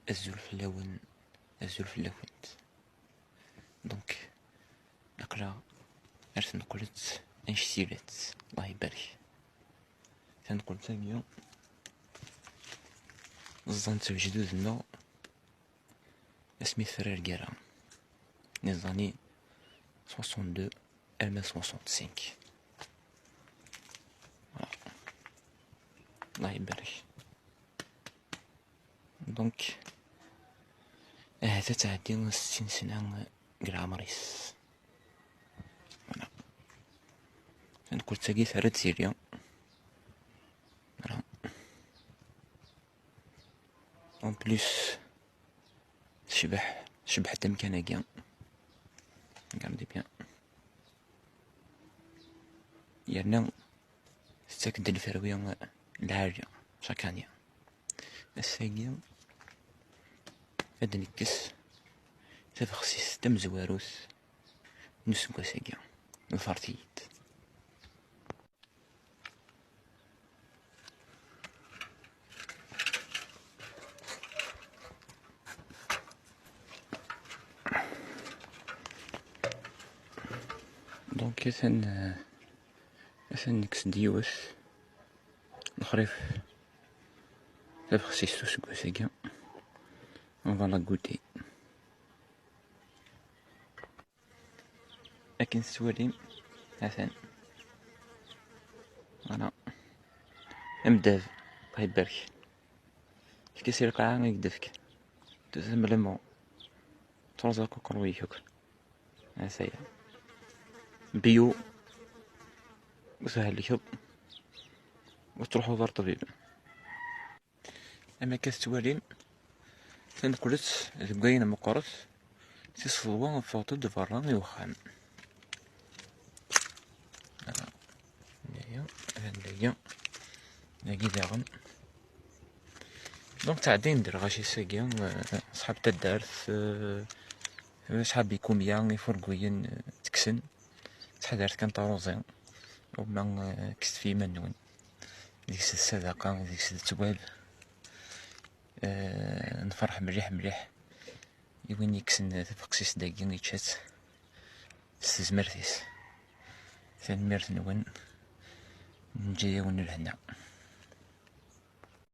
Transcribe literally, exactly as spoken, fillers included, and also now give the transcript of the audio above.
Azul fell-awen, azul fell-akent. Donc, aql-aɣ ar tneqqlet annect-ilat. Allah ibarek. Taneqqelt-agi ẓẓan-tt wejdud-nneɣ asmi tefra lgirra, les années soixante-deux arma soixante-cinq. Voilà. Allah ibarek. Donc, ahat ad tɛeddi settin sna deg leɛmer-is. Voilà. Taneqqelt-agi terra-d tili. Voilà. En plus, tecbeḥ, tecbeḥ-d amkan-agi. Regardez bien. Yerna tettak-d lferwi lɛali chaque année. Ass-agi ad d-nekkes tabexsist tamezwarut n useggas-agi. Ḍfert-iyi-d. Donc, atan, euh, atan nekkes-d yiwet lexrif tabexsist useggas-agi. On va la goûter. Akken tettwalim, atan. Voilà. Amdab, Allah ibarek. Efk-as i lqaɛa i k-d-efk. Tout simplement. Truẓ akk uqerruy-ik akk. Ata-ya. Bio. Ur thelkeḍ. Ur tettruḥuḍ ar ṭṭbib. Am akka tettwalim, taneqqlet deg wayen meqqret, tiseḍwa ffɣent-d berra i uxxam. Voilà. Dagi, dagi, dagi daɣen. Donc, ttɛeddayen-d lɣaci-agi, euh, ṣḥab taddart, euh, ṣḥab ikumya, ifurguyen, euh, ttekksen. Ttḥadaret kan taruẓi, uma, euh, kkset f yiman-nwen. Deg-s d ssadaqa, deg-s d ttwab. Eh, nferḥ mliḥ, mliḥ i win yekksen tafexsist dagi, yečča-tt s tezmert-is. Tanemmirt-nwen, neǧǧa-yawen lehna.